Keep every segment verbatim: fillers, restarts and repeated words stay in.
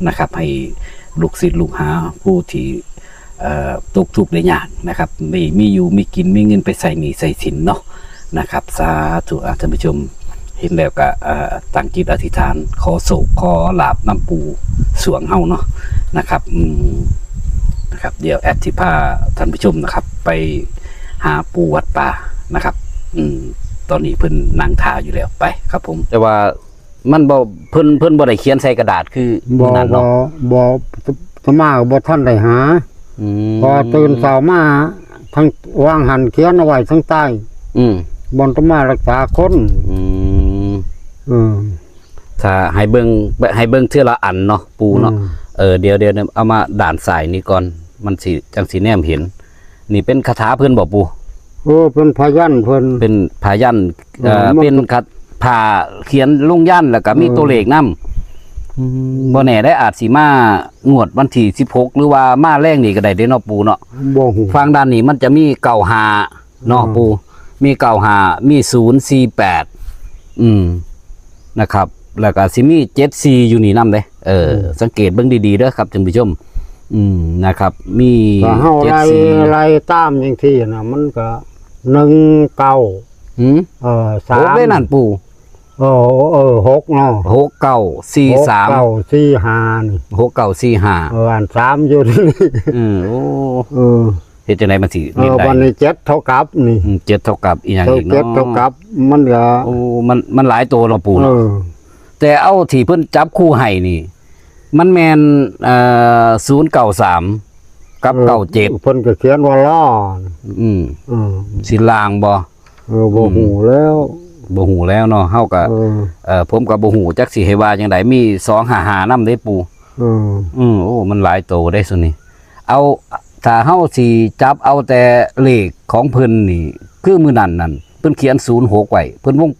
นะครับ ให้ลูกศิษย์ลูกหาผู้ที่ เอ่อ ตกทุกข์ได้ยากนะครับ มี มีอยู่มีกิน มีเงินไปใช้หนี้ใช้สินเนาะนะครับ สาธุ อ่ะ ท่านผู้ชม เห็นแล้วก็ เอ่อ ตั้งจิตอธิษฐาน ขอโชคขอลาภนำปู่สวงเฮาเนาะนะครับ อืม นะครับ เดี๋ยวแอดสิพาท่านผู้ชมนะครับ ไปหาปู่วัดป่านะครับ อืม ตอนนี้เพิ่นนั่งท่าอยู่แล้ว ไปครับผม แต่ว่ามันบ่ เพิ่น เพิ่นบ่ได้เขียนใส่กระดาษคือ บ่ นั่น บ่ เนาะ บ่ อาตมาก็บ่ทันได้หา อืม พอตื่นเช้ามา ทั้งวางหันเขียนเอาไว้ทั้งใต้ อืม บ่อนอาตมารักษาคน อืม เออ ถ้าให้เบิ่ง ให้เบิ่งเทื่อละอันเนาะ ปู่เนาะ อืม เออ เดี๋ยว เดี๋ยว เอามาด้านซ้ายนี่ก่อน มันสิ จั่งสิแนมเห็น นี่เป็นคาถาเพิ่นบ่ปู่ เออ เป็นพยัญชนะเพิ่น เป็นพยัญชนะ เออ เออ มัน เป็นคา ผ้าเขียนลงยันต์ แล้วก็มี เออ ตัวเลขนำ บ่แน่ได้ อาจสิมางวดวันที่สิบหก หรือว่ามาแลงนี่ก็ได้เด้เนาะปู่เนาะ บ่ฮู้ ฟังด้านนี้มันจะมีเก้าห้าเนาะ อืม ปู่ มีเก้าห้า มีศูนย์สี่แปด อืม นะครับ แล้วก็สิมีเจ็ดสี่อยู่นี่นำเด้ เออ อืม สังเกตเบิ่งดีๆเด้อครับท่านผู้ชม อืม นะครับ มี ถ้าเฮา เจ็ดสี่ ไล่ ไล่ตามจั่งซี้นะ มันก็ หนึ่งเก้า หืม เออ สาม หกได้นั่นปู่ เออ เออ หกเนาะ หกเก้า สี่สาม หกเก้า สี่ห้า นี่ หกเก้า สี่ห้า เออ อันสามอยู่นี่ อืม โอ้ เออ เฮ็ดจั่งใดมันสิ เออ เล่นได้ บัดนี้เจ็ดเท่ากับนี่ อืม เจ็ดเท่ากับอีหยัง เท่า อีกเนาะ เจ็ดเท่ากับ มันก็ โอ้ มัน มันหลายตัวเนาะปู่เนาะ เออ แต่เอาที่เพิ่นจับคู่ให้นี่ มันแม่น เอ่อ ศูนย์เก้าสาม กับ เออ เก้าเจ็ด เพิ่นก็เขียนว่าล้อ อืม เออ สิลางบ่ เออ บ่ อืม ฮู้แล้ว บ่ฮู้แล้วเนาะ เฮาก็ เออ เอ่อ ผมก็บ่ฮู้จักสิให้ว่าจั่งใด มีสองห้าห้านำเด้ปู่ เออ อืม โอ้ มันหลายโตเด้ซุนี่ เอา ถ้าเฮาสิจับเอาแต่เลขของเพิ่นนี่ คือมื้อนั้นนั่น เพิ่นเขียนศูนย์หกไว้ เพิ่นวง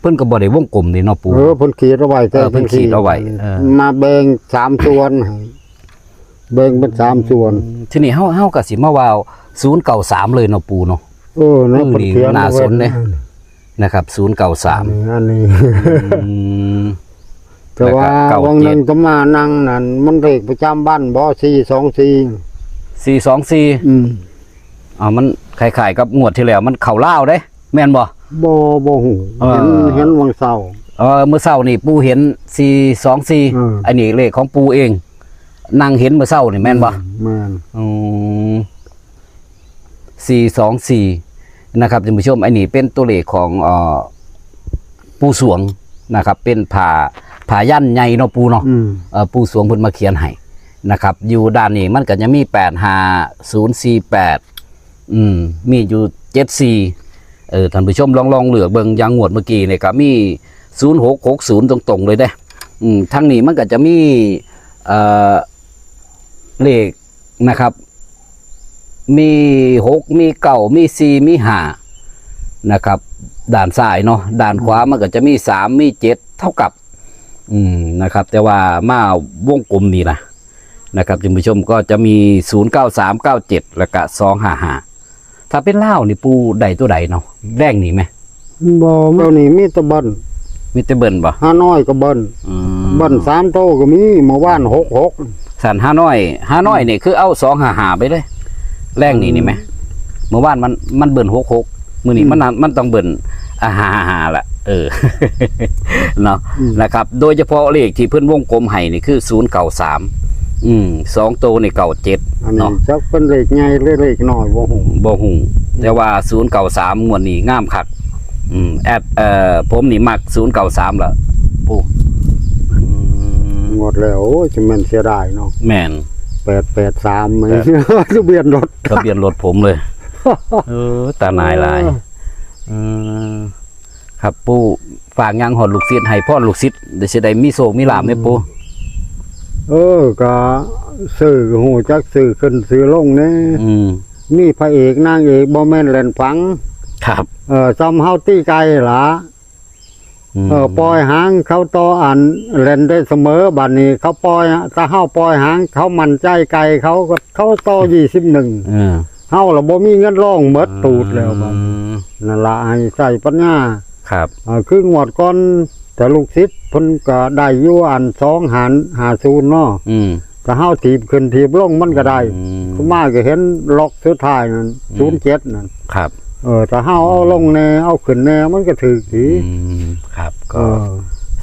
เพิ่นก็บ่ได้วงกลมเด้เนาะปู่ เออ เพิ่นขีดเอาไว้ เออ เพิ่นขีดเอาไว้ เออ มาแบ่งสามส่วนให้ แบ่งเป็นสามส่วน อืม ทีนี้เฮา เฮาก็สิมาว่าศูนย์เก้าสามเลยเนาะปู่เนาะ เออ นะ เออ เพิ่นเขียน นี่น่าสนเด้ ไว้ นะครับ ศูนย์เก้าสาม อันนี้ อันนี้ อืม แต่ว่า แล้วก็เก้าเจ็ด วังหนึ่งอาตมานั่งนั่น มันเลขประจำบ้านบ่ สี่สองสี่ สี่สองสี่ อืม เอา มันคล้ายๆกับงวดที่แล้ว มันเข้าลาวเด้ แม่นบ่ บ่ บ่ฮู้ เออ เห็น เห็นวังเช้า เออ มื้อเช้านี่ปู่เห็น สี่สองสี่ เออ อันนี้เลขของปู่เอง นั่งเห็นมื้อเช้านี่แม่นบ่ อืม แม่น อืม สี่สองสี่ นะครับท่านผู้ชม อันนี้เป็นตัวเลขของ เอ่อ ปู่สวงนะครับ เป็นผ้า ผ้ายันใหญ่เนาะปู่เนาะ อืม เอ่อ ปู่สวงเพิ่นมาเขียนให้นะครับ อยู่ด้านนี้มันก็จะมี แปดห้า ศูนย์สี่แปด อืม มีอยู่ เจ็ดสี่ เออ ท่านผู้ชมลอง ลองเลือกเบิ่ง อย่างงวดเมื่อกี้นี่ก็มี ศูนย์หกหกศูนย์ ตรงๆเลยเด้ อืม ทางนี้มันก็จะมี เอ่อ เลขนะครับ มี หก มี เก้า มี สี่ มี ห้า นะครับ ด้านซ้ายเนาะ ด้านขวามันก็จะมี สาม มี เจ็ด เท่ากับ อืม นะครับ แต่ว่ามาวงกลมนี่นะ นะครับท่านผู้ชม ก็จะมี ศูนย์เก้าสาม เก้าเจ็ด แล้วก็ สองห้าห้า ถ้าเป็นลาวนี่ปู่ได้ตัวใดเนาะ แลงนี่ไหม บ่ เจ้านี่มีแต่เบิ้ล มีแต่เบิ้ลบ่ ฮานอยก็เบิ้ล อืม เบิ้ลสามโตก็มี เมื่อวาน หกหก สั่นฮานอย ฮานอยนี่คือเอา สองห้าห้า ไปเลย แลงนี่นี่ไหม เมื่อวานมัน มันเบิ้ล หกหก มื้อนี้ อืม มันน่ะ มันต้องเบิ้ล อ่า ห้าห้าห้า ละ เออ เนาะ อืม นะครับ โดยเฉพาะเลขที่เพิ่นวงกลมให้นี่คือ ศูนย์เก้าสาม อืม สองโตนี่ เก้าเจ็ด อันนี้ เนาะ จักเป็นเลขใหญ่หรือเลขน้อยบ่ฮู้ บ่ฮู้ แต่ว่า ศูนย์เก้าสาม งวดนี้งามคัก อืม แอด เอ่อ ผมนี่มัก ศูนย์เก้าสาม ล่ะปู่ อืม งวดแล้ว โอ้ย จะแม่นเสียดายเนาะ แม่น แปดแปดสาม แม่น ทะเบียนรถ ทะเบียนรถผมเลย เออ ตาหนายหลาย เออ อืม ครับปู่ ฝากหยังฮอดลูกศิษย์ ให้พรลูกศิษย์ เดี๋ยวสิได้มีโชคมีลาภเนี่ยปู่ เออ ก็ซื้อ ฮู้จักซื้อขึ้นซื้อลงแน่ อืม มีพระเอกนางเอกบ่แม่นแล่นฝัง ครับ เออ ซ่อมเฮาตีไก่ล่ะ อืม เออ ปล่อยหางเขาต่ออันแล่นได้เสมอ บัดนี้เขาปล่อย ถ้าเฮาปล่อยหางเขามั่นใจไก่เขาก็ เขาต่อ ยี่สิบเอ็ด เออ เฮาละบ่มีเงินรอง หมดตูดแล้วบัดนี้ อืม นั่นล่ะ ให้ใช้ปัญญา ครับ เออ คืองวดก่อน แต่ลูกศิษย์เพิ่นก็ได้อยู่อันสองหารห้าศูนย์เนาะ อืม แต่เฮาถีบขึ้นถีบลงมันก็ได้ อืม มาก็เห็นล็อกสุดท้ายนั่น อืม ศูนย์เจ็ดนั่น ครับ เออแต่เฮาเอาลงแน่เอาขึ้นแน่มันก็ถือดี อืมครับ เอ ก็ อ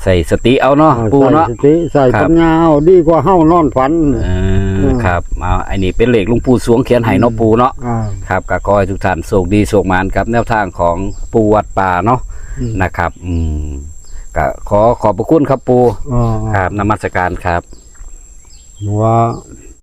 ใส่สติเอาเนาะ เออ ปู่เนาะ ใส่สติใส่ ครับ ปัญญาเอาดีกว่าเฮานอนฝัน เออ เออ ครับเอาอันนี้เป็นเลขหลวงปู่สวงเขียนให้เนาะปู่เนาะ อ่า ครับก็ขอให้ทุกท่านโชคดีโชคหมานกับแนวทางของปู่วัดป่าเนาะ อืม นะครับ อืมก็ขอขอบพระคุณครับปู่ อ่า ครับนมัสการครับ ว่า